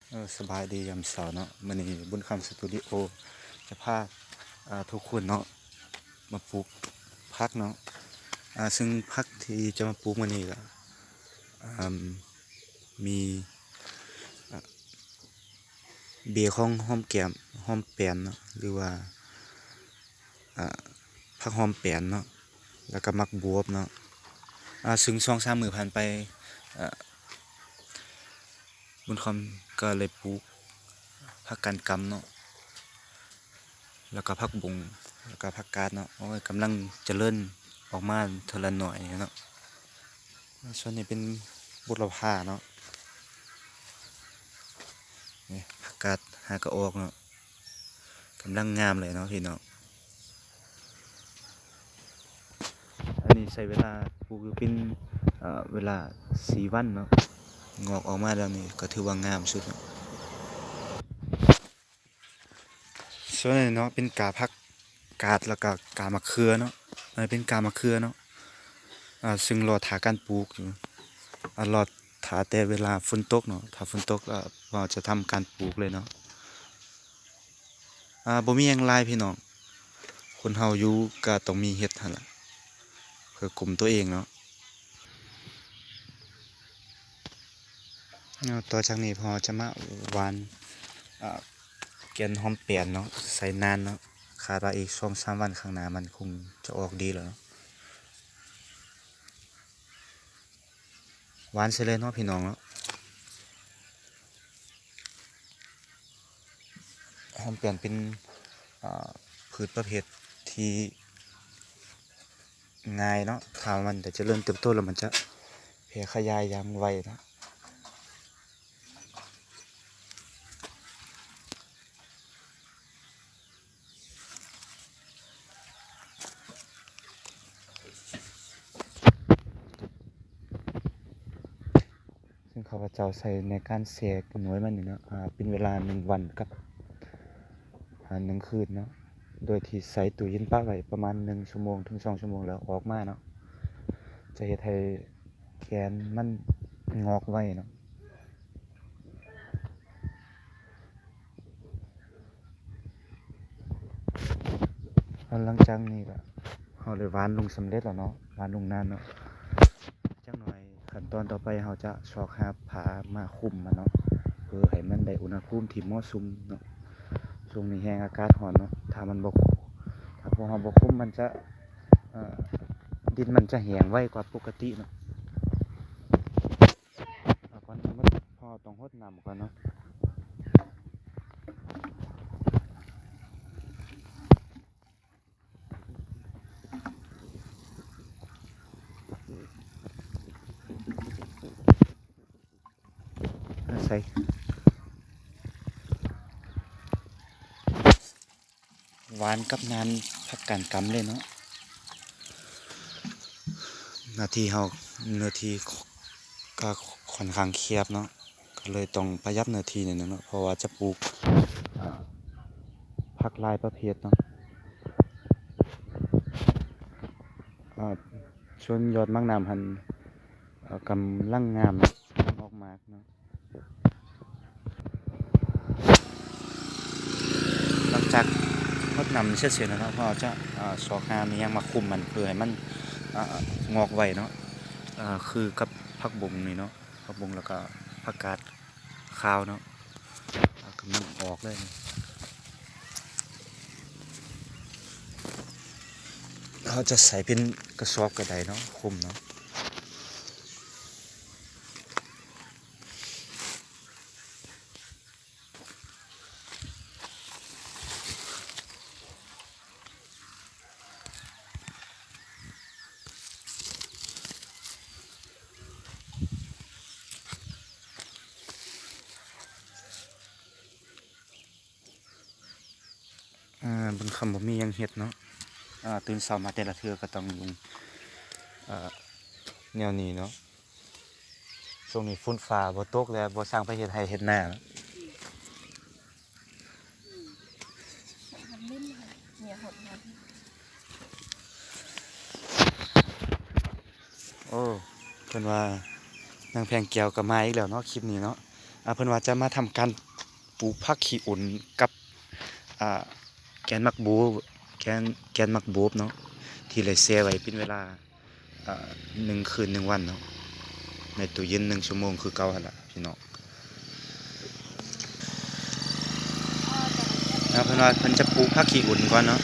ເອີ ສະບາຍດີຍາມເຊົ້າເນາະ, ມື້ນີ້ບຸນຄຳສະຕູດິໂອຈະພາ ເອີ ທຸກຄົນເນາະ ມາປູກຜັກເນາະ. ເອີ ຊຶ່ງຜັກທີ່ຈະມາປູກມື້ນີ້ກໍ ເອີ ມີ ເອີ ເບ້ຍຂອງຫອມແກ້ມ ຫອມແປ້ນເນາະ ຫຼືວ່າ ອ່າ ຜັກຫອມແປ້ນເນາະ ແລ້ວກໍໝາກບວບເນາະ. ອ່າ ຊຶ່ງສອງສາມມື້ຜ່ານໄປ ອ່າ ບຸນຄຳກໍໄດ້ປູກຜັກກາດກຳເນາະ ແລ້ວກໍຜັກບົ້ງ ແລ້ວກໍຜັກກາດເນາະ. ໂອ້ຍ ກຳລັງຈະເລີນອອກມາເທື່ອລະໜ້ອຍເນາະ. ສ່ວນນີ້ເປັນບົດລະພາເນາະ, ນີ້ຜັກກາດຫາກະອອກເນາະ. ກຳລັງງາມເລີຍເນາະພີ່ນ້ອງ. ອັນນີ້ໃຊ້ເວລາປູກຢູ່ເປັນ ເອີ ເວລາສີ່ວັນເນາະ, ງອກອອກມາແລ້ວນີ້ກໍຖືວ່າງາມສຸດເນາະ. ສ່ວນນີ້ເນາະ ເປັນກາຜັກກາດ ແລ້ວກໍກາໝາກເຂືອເນາະ, ອັນນີ້ເປັນກາໝາກເຂືອເນາະ. ອ່າ ຊຶ່ງລໍຖ້າການປູກຢູ່ ອ່າ ລໍຖ້າແຕ່ເວລາຝົນຕົກເນາະ, ຖ້າຝົນຕົກ ອ່າ ເຮົາຈະທຳການປູກເລີຍເນາະ. ອ່າ ບໍ່ມີຫຍັງຫຼາຍພີ່ນ້ອງ, ຄົນເຮົາຢູ່ກໍຕ້ອງມີເຮັດຫັ້ນລະ ເພື່ອກຸ້ມຕົວເອງເນາະ. ແລ້ວຕໍ່ຈາກນີ້ພວກເຮົາຈະມາຫວ່ານ ອ່າ ແກ່ນຫອມແປ້ນເນາະ ໃສ່ນານເນາະ, ຄາດວ່າອີກສອງສາມວັນຂ້າງໜ້າມັນຄົງຈະອອກດີແລ້ວເນາະ. ຫວ່ານໃສ່ເລີຍເນາະພີ່ນ້ອງເນາະ. ຫອມແປ້ນເປັນ ອ່າ ພືດປະເພດທີ່ງ່າຍເນາະ, ຖ້າມັນຈະເລີນເຕີບໂຕແລ້ວມັນຈະແຜ່ຂະຫຍາຍຢ່າງໄວເນາະ. ຊຶ່ງຂ້າພະເຈົ້າໃສ່ໃນການແຊ່ໜ່ວຍມັນນີ້ເນາະ ອ່າ ເປັນເວລາໜຶ່ງວັນກັບ ອ່າ ໜຶ່ງຄືນເນາະ, ໂດຍທີ່ໃສ່ຕູ້ເຢັນປະໄວ້ປະມານໜຶ່ງຊົ່ວໂມງເຖິງສອງຊົ່ວໂມງແລ້ວອອກມາເນາະ, ຈະເຮັດໃຫ້ແກ່ນມັນງອກໄວເນາະ. ແລ້ວຫຼັງຈາກນີ້ກໍເຮົາໄດ້ຫວ່ານລົງສຳເລັດແລ້ວເນາະ, ຫວ່ານລົງນານເນາະ. ຈັກໜ່ອຍຂັ້ນຕອນຕໍ່ໄປເຮົາຈະຊອກຫາຜ້າມາຄຸມມັນເນາະ ເພື່ອໃຫ້ມັນໄດ້ອຸນຫະພູມທີ່ເໝາະສົມເນາະ. ຊ່ວງນີ້ແຮງອາກາດຮ້ອນເນາະ, ຖ້າມັນບໍ່ ຖ້າພວກເຮົາບໍ່ຄຸມມັນຈະ ເອີ ດິນມັນຈະແຫ້ງໄວກວ່າປົກກະຕິເນາະ. ເອົາກ່ອນອື່ນໝົດ ເຮົາຕ້ອງຫົດນ້ຳກ່ອນເນາະ. ອາໄສ ຫວ່ານກັບນານຜັກກາດກຳເລີຍເນາະ. ໜ້າທີ່ເຮົາ ເນື້ອທີ່ກໍຂ້ອນຂ້າງແຄບເນາະ, ກໍເລີຍຕ້ອງປະຢັດເນື້ອທີ່ໜ້ອຍໜຶ່ງເນາະ ເພາະວ່າຈະປູກ ອ່າ ຜັກຫຼາຍປະເພດເນາະ. ອ່າ ສ່ວນຍອດໝາກນ້ຳຫັ້ນ ອ່າ ກຳລັງງາມ ກຳລັງອອກໝາກເນາະ. ຫຼັງຈາກຫົດນ້ຳເສັດສິ້ນແລ້ວເນາະ, ເຮົາຈະ ອ່າ ຊອກຫາອີ່ຫຍັງມາຄຸມມັນ ເພື່ອໃຫ້ມັນ ອ່າ ງອກໄວເນາະ, ອ່າ ຄືກັບຜັກບົ້ງນີ້ເນາະ, ຜັກບົ້ງ ແລ້ວກໍຜັກກາດຂາວເນາະ, ອ່າ ກຳລັງອອກເລີຍ. ເຮົາຈະໃສ່ເປັນກະສອບກໍໄດ້ເນາະ, ຄຸມເນາະ. ອ່າ ບາງຄ່ຳບໍ່ມີຫຍັງເຮັດເນາະ, ອ່າ ຕື່ນເຊົ້າມາແຕ່ລະເທື່ອກໍຕ້ອງລົງ ອ່າ ແນວນີ້ເນາະ. ຊ່ວງນີ້ຝົນຟ້າບໍ່ຕົກແລ້ວ ບໍ່ຊ່າງໄປເຮັດໄຮ່ເຮັດນາ. ໂອ້ ເພິ່ນວ່ານາງແພງແກ້ວກໍມາອີກແລ້ວເນາະ ຄລິບນີ້ເນາະ. ອ່າ ເພິ່ນວ່າຈະມາທຳການປູກຜັກຂີ້ອຸ່ນກັບ ອ່າ ແກນໝາກໂບບ ແກນ ແກນໝາກໂບບເນາະ ທີ່ໄດ້ແຊ່ໄວ້ເປັນເວລາ ອ່າ ໜຶ່ງຄືນໜຶ່ງວັນເນາະ ໃນຕູ້ເຢັນໜຶ່ງຊົ່ວໂມງຄືເກົ່າຫັ້ນລະພີ່ນ້ອງ. ແລ້ວເພິ່ນວ່າເພິ່ນຈະປູກຜັກຂີ້ອຸ່ນກ່ອນເນາະ.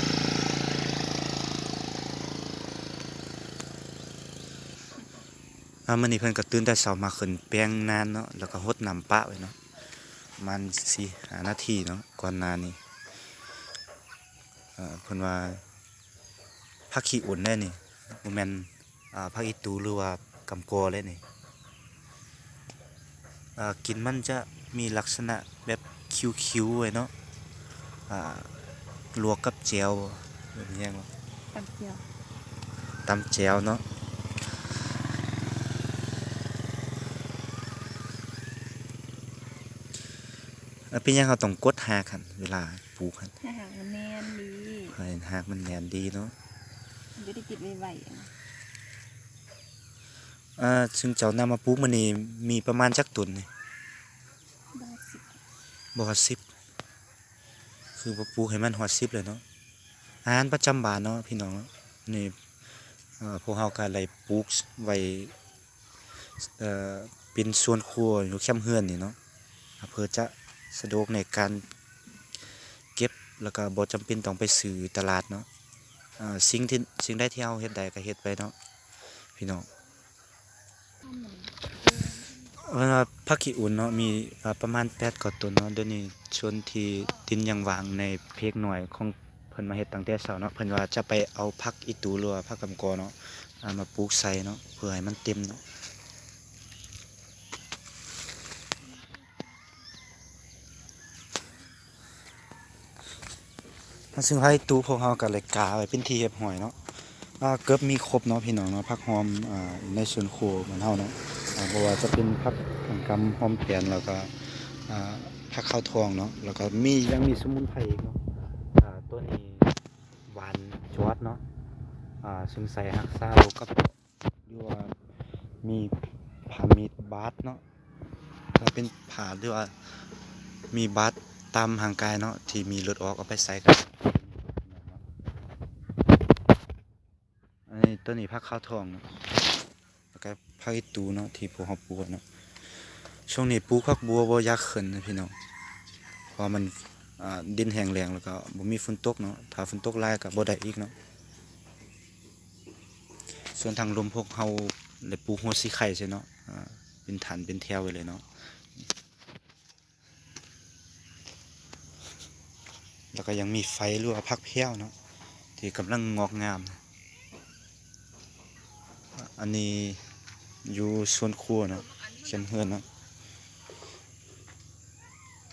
ອ່າ ມື້ນີ້ເພິ່ນກໍຕື່ນແຕ່ເຊົ້າມາຂຶ້ນແປງນານເນາະ ແລ້ວກໍຫົດນ້ຳປະໄວ້ເນາະ ປະມານສີ່ຫ້ານາທີເນາະ. ກ່ອນໜ້ານີ້ ເອີ ເພິ່ນວ່າຜັກຂີ້ອຸ່ນເດ້ນີ້ ບໍ່ແມ່ນ ອ່າ ຜັກອີ່ຕູ ຫຼືວ່າກຳກໍເດ້ນີ້. ອ່າ ກິ່ນມັນຈະມີລັກສະນະແບບຄິວໆ ໄວ້ເນາະ ອ່າ ລວກກັບແຈ່ວ ແບບຫຍັງ ຕຳແຈ່ວ ຕຳແຈ່ວເນາະ. ເອີ ເປັນຫຍັງເຮົາຕ້ອງກົດຮາກຫັ້ນ ເວລາປູກຫັ້ນ? ໃຫ້ຮາກມັນແໜ້ນດີ ໃຫ້ຮາກມັນແໜ້ນດີເນາະ ມັນຈະໄດ້ຕິດໄວໆ. ອ່າ ຊຶ່ງເຈົ້ານຳມາປູກມື້ນີ້ມີປະມານຈັກຕົ້ນນີ້? ບໍ່ຮອດສິບ ບໍ່ຮອດສິບ ຄືວ່າປູກໃຫ້ມັນຮອດສິບເລີຍເນາະ. ອາຫານປະຈຳບ້ານເນາະພີ່ນ້ອງເນາະ ນີ້ ເອີ ພວກເຮົາກໍໄດ້ປູກໄວ້ ເອີ ເປັນສວນຄົວຢູ່ແຄມເຮືອນນີ້ເນາະ ເພື່ອຈະສະດວກໃນການເກັບ ແລ້ວກໍບໍ່ຈຳເປັນຕ້ອງໄປຊື້ຕະຫຼາດເນາະ. ເອີ ສິ່ງທີ່ ສິ່ງໃດທີ່ເຮົາເຮັດໄດ້ກໍເຮັດໄປເນາະພີ່ນ້ອງ. ເອີ ເພິ່ນວ່າຜັກຂີ້ອຸ່ນເນາະ ມີ ອ່າ ປະມານແປດກວ່າຕົ້ນເນາະ. ດຽວນີ້ສ່ວນທີ່ດິນຍັງວ່າງໃນເພກນ້ອຍຂອງເພິ່ນມາເຮັດຕັ້ງແຕ່ເຊົ້າເນາະ ເພິ່ນວ່າຈະໄປເອົາຜັກອີ່ຕູ ຫຼືວ່າຜັກກຳກໍເນາະ ອ່າ ມາປູກໃສ່ເນາະ ເພື່ອໃຫ້ມັນເຕັມເນາະ. ເຊິ່ງໃຫ້ຕູ້ພວກເຮົາກໍໄດ້ກາໄວ້ເປັນທີ່ຮຽບຮ້ອຍເນາະ ອ່າ ເກືອບມີຄົບເນາະພີ່ນ້ອງເນາະ ຜັກຫອມ ອ່າ ໃນສວນຄົວບ້ານເຮົາເນາະ ອ່າ ບໍ່ວ່າຈະເປັນຜັກກຳຫອມແປນ ແລ້ວກໍ ອ່າ ຜັກຂາວທອງເນາະ ແລ້ວກໍມີ ຍັງມີສະໝຸນໄພອີກເນາະ. ອ່າ ຕົວນີ້ຫວ່ານຈອດເນາະ ອ່າ ເຊິ່ງໃສ່ຮັກສາໂລກກະເພາະ ຫຼືວ່າມີຜ້າມີດບາດເນາະ ຖ້າເປັນຜ້າ ຫຼືວ່າມີບາດຕາມຮ່າງກາຍເນາະ ທີ່ມີເລືອດອອກ ເອົາໄປໃສ່ກັນ. ອັນນີ້ ຕົວນີ້ຜັກຂາວທອງເນາະ ແລ້ວກໍຜັກອີ່ຕູເນາະ ທີ່ພວກເຮົາປູກເນາະ. ຊ່ວງນີ້ປູກຜັກບົວບໍ່ຢາກຂຶ້ນນະພີ່ນ້ອງ ເພາະວ່າມັນ ອ່າ ດິນແຫ້ງແລ້ງ ແລ້ວກໍບໍ່ມີຝົນຕົກເນາະ ຖ້າຝົນຕົກຫຼາຍກໍບໍ່ໄດ້ອີກເນາະ. ສ່ວນທາງລຸ່ມພວກເຮົາໄດ້ປູກຫົວສີໄຄໃສ່ເນາະ ອ່າ ເປັນຖັນເປັນແຖວໄວ້ເລີຍເນາະ ແລ້ວກໍຍັງມີໄຟ ຫຼືວ່າຜັກແພ້ວເນາະ ທີ່ກຳລັງງອກງາມ. ອັນນີ້ຢູ່ສວນຄົວເນາະ ແຄມເຮືອນເນາະ.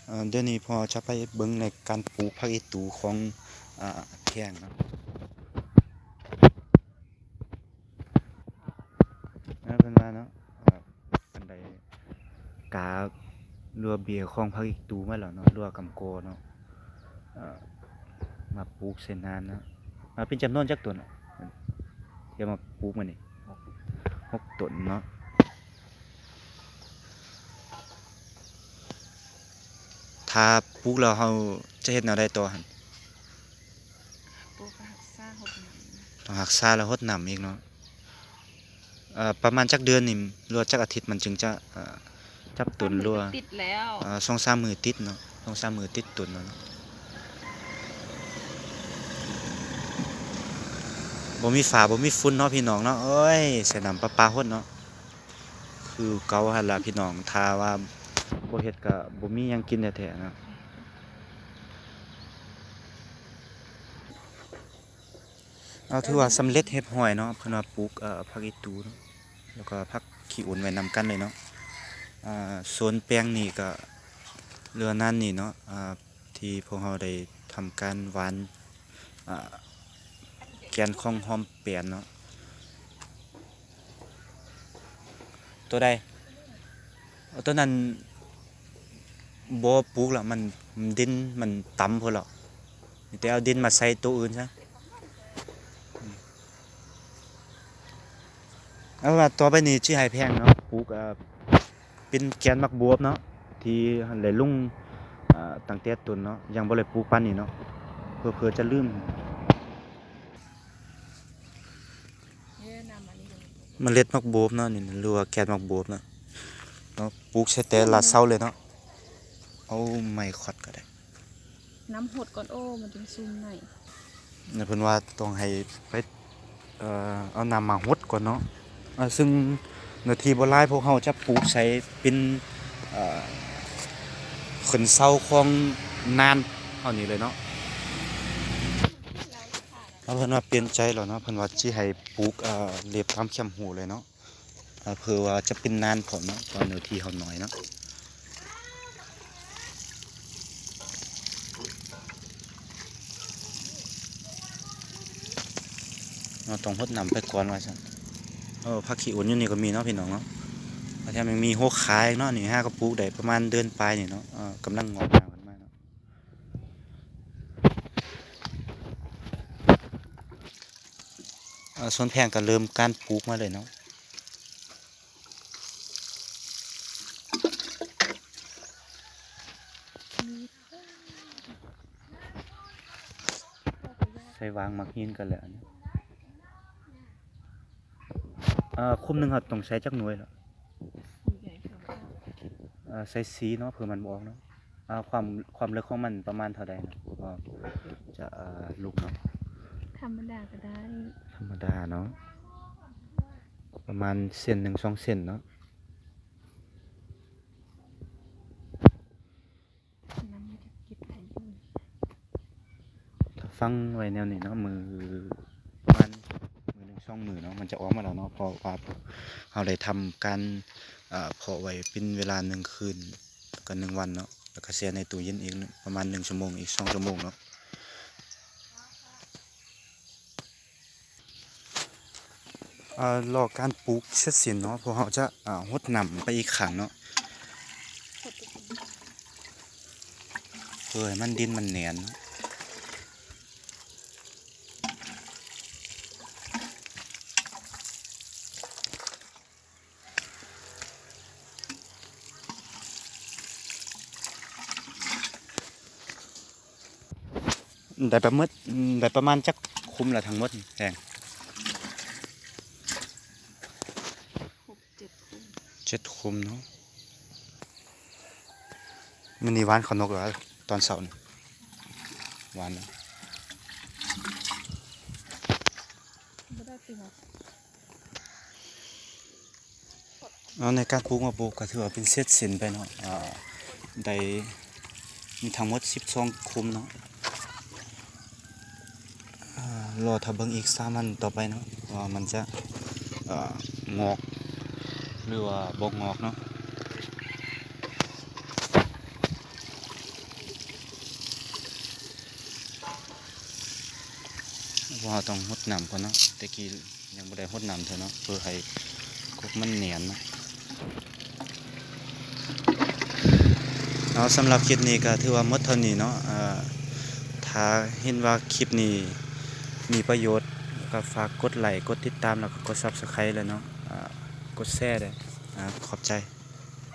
ເອີ ດຽວນີ້ພວກເຮົາຈະໄປເບິ່ງໃນການປູກຜັກອີ່ຕູຂອງ ອ່າ ແພງເນາະ. ເອີ ເພິ່ນວ່າເນາະ ເອີ ເພິ່ນໄດ້ກາ ຫຼືວ່າເບ້ຍຂອງຜັກອີ່ຕູມາແລ້ວເນາະ ຫຼືວ່າກຳກໍເນາະ ເອີ ມາປູກໃສ່ນານເນາະ. ເອີ ເປັນຈຳນວນຈັກຕົ້ນ ທີ່ເອົາມາປູກມື້ນີ້? ຫົກ ຫົກຕົ້ນເນາະ. ຖ້າປູກແລ້ວເຮົາຈະເຮັດແນວໃດຕໍ່ຫັ້ນ? ປູກກໍຮັກສາຫົດນ້ຳ ຕ້ອງຮັກສາແລ້ວຫົດນ້ຳອີກເນາະ. ເອີ ປະມານຈັກເດືອນນີ້ ຫຼືວ່າຈັກອາທິດມັນຈຶ່ງຈະ ເອີ ຈັບຕົ້ນ ຫຼືວ່າ ຕິດແລ້ວ ເອີ ສອງສາມມື້ຕິດເນາະ ສອງສາມມື້ຕິດຕົ້ນແລ້ວເນາະ. ບໍ່ມີຟ້າບໍ່ມີຝົນເນາະພີ່ນ້ອງເນາະ ໂອ້ຍ ໃສ່ນ້ຳປະປາຫົດເນາະ ຄືເກົ່າຫັ້ນລະພີ່ນ້ອງ. ຖ້າວ່າບໍ່ເຮັດກໍບໍ່ມີຫຍັງກິນແທ້ໆເນາະ. ເອົາ ຖືວ່າສຳເລັດຮຽບຮ້ອຍເນາະ ເພິ່ນວ່າປູກ ເອີ ຜັກອີ່ຕູເນາະ ແລ້ວກໍຜັກຂີ້ອຸ່ນໄວ້ນຳກັນເລີຍເນາະ. ເອີ ໂຊນແປງນີ້ກໍເຫຼືອນັ້ນນີ້ເນາະ ເອີ ທີ່ພວກເຮົາໄດ້ທຳການຫວ່ານ ເອີ ແກ່ນຂອງຫອມແປນເນາະ. ຕົວໃດ? ເອົາຕົວນັ້ນບໍ່ປູກແລ້ວ ມັນ ດິນມັນຕ່ຳໂພດແລ້ວ ມີແຕ່ເອົາດິນມາໃສ່ໂຕອື່ນຊະ. ເອົາວ່າຕໍ່ໄປນີ້ຊິໃຫ້ແພງເນາະ ປູກ ເອີ ເປັນແກນໝາກບວບເນາະ ທີ່ໄດ້ລົງ ເອີ ຕັ້ງແຕ່ຕົ້ນເນາະ ຍັງບໍ່ໄດ້ປູກປານນີ້ເນາະ ເຜີໆຈະລືມ. ເມລັດໝາກໂບບເນາະ ນີ້ ຫຼືວ່າແກ່ນໝາກໂບບເນາະ ເນາະ ປູກໃສ່ແຕ່ລະເສົາເລີຍເນາະ. ເອົາໄມ້ຂອດກໍໄດ້. ນ້ຳຫົດກ່ອນ ໂອ້ ມັນຈຶ່ງຊຸ່ມໜ້ອຍ. ເພິ່ນວ່າຕ້ອງໃຫ້ໄປ ເອີ ເອົານ້ຳມາຫົດກ່ອນເນາະ. ເອີ ຊຶ່ງເນື້ອທີ່ບໍ່ຫຼາຍ ພວກເຮົາຈະປູກໃສ່ເປັນ ເອີ ຂຶ້ນເສົາຂອງນານເຮົານີ້ເລີຍເນາະ. ແລ້ວເພິ່ນວ່າປ່ຽນໃຈແລ້ວເນາະ ເພິ່ນວ່າຊິໃຫ້ປູກ ເອີ ເລັບຕາມແຄມຮູເລີຍເນາະ. ເອີ ເພື່ອວ່າຈະເປັນນານພ້ອມເນາະ ເພາະເນື້ອທີ່ເຮົາໜ້ອຍເນາະ. ເຮົາຕ້ອງຫົດນ້ຳໄປກ່ອນວ່າຊັ້ນ. ເອີ ຜັກຂີ້ອຸ່ນຢູ່ນີ້ກໍມີເນາະ ພີ່ນ້ອງເນາະ. ແຖມຍັງມີຫົວຂາອີກເນາະ ນີ້ຫາກໍປູກໄດ້ປະມານເດືອນປາຍນີ້ເນາະ. ເອີ ກຳລັງງອກງາມຂຶ້ນມາເນາະ. ເອີ ສວນແພງກໍເລີ່ມການປູກມາເລີຍເນາະ. ໃສ່ວາງໝາກຫີນກັນແລ້ວ ເອີ ຄຸມໜຶ່ງເຮົາຕ້ອງໃສ່ຈັກໜ່ວຍລະ? ເອີ ໃສ່ສີ່ເນາະ ເພື່ອມັນບໍ່ອອກເນາະ. ອ່າ ຄວາມ ຄວາມເລິກຂອງມັນປະມານເທົ່າໃດເນາະ? ເອີ ຈະ ເອີ ລຸກເນາະ. ທຳມະດາກໍໄດ້. ທຳມະດາເນາະ ປະມານເຊັນໜຶ່ງ ສອງເຊັນເນາະ. ຖ້າຝັງໄວ້ແນວນີ້ເນາະ ມື້ ປະມານມື້ໜຶ່ງ ສອງມື້ເນາະ ມັນຈະອອກມາແລ້ວເນາະ. ເພາະວ່າເຮົາໄດ້ທຳການ ເອີ ເພາະໄວ້ເປັນເວລາໜຶ່ງຄືນ ແລ້ວກໍໜຶ່ງວັນເນາະ ແລ້ວກໍແຊ່ໃນຕູ້ເຢັນອີກປະມານໜຶ່ງຊົ່ວໂມງ ອີກສອງຊົ່ວໂມງເນາະ. ເອີ ລໍການປູກເສັດສິ້ນເນາະ ພວກເຮົາຈະ ເອີ ຫົດນ້ຳໄປອີກຄັ້ງເນາະ ເພື່ອໃຫ້ມັນ ດິນມັນແໜ້ນເນາະ. ໄດ້ປະເມີດ ໄດ້ປະມານຈັກຄຸມລະທັງໝົດແພງ? ຫົກເຈັດຄຸມ. ເຈັດຄຸມເນາະ. ມື້ນີ້ຫວ່ານເຂົ້ານົກແລ້ວ ຕອນເຊົ້ານີ້ຫວ່ານແລ້ວ. ບໍ່ໄດ້ຕິຫວາ? ເອົາ ໃນການປູກໝາກໂບບກໍຖືວ່າເປັນເສັດສິ້ນໄປເນາະ. ອ່າ ໄດ້ມີທັງໝົດສິບສອງຄຸມເນາະ. ອ່າ ລໍຖ້າເບິ່ງອີກສາມວັນຕໍ່ໄປເນາະ ວ່າມັນຈະ ອ່າ ງອກ ຫຼືວ່າບໍ່ງອກເນາະ. ເພາະເຮົາຕ້ອງຫົດນ້ຳກ່ອນເນາະ ແຕ່ກີ້ຍັງບໍ່ໄດ້ຫົດນ້ຳເທື່ອເນາະ ເພື່ອໃຫ້ກົກມັນແໜ້ນເນາະ. ເອົາ ສຳລັບຄລິບນີ້ກໍຖືວ່າໝົດເທົ່ານີ້ເນາະ. ເອີ ຖ້າເຫັນວ່າຄລິບນີ້ມີປະໂຫຍດ ກໍຝາກກົດໄລ ກົດຕິດຕາມ ແລ້ວກໍກົດ Subscribe ແລ້ວເນາະ ເອີ ກົດແຊເດີ້. ເອີ ຂອບໃຈ.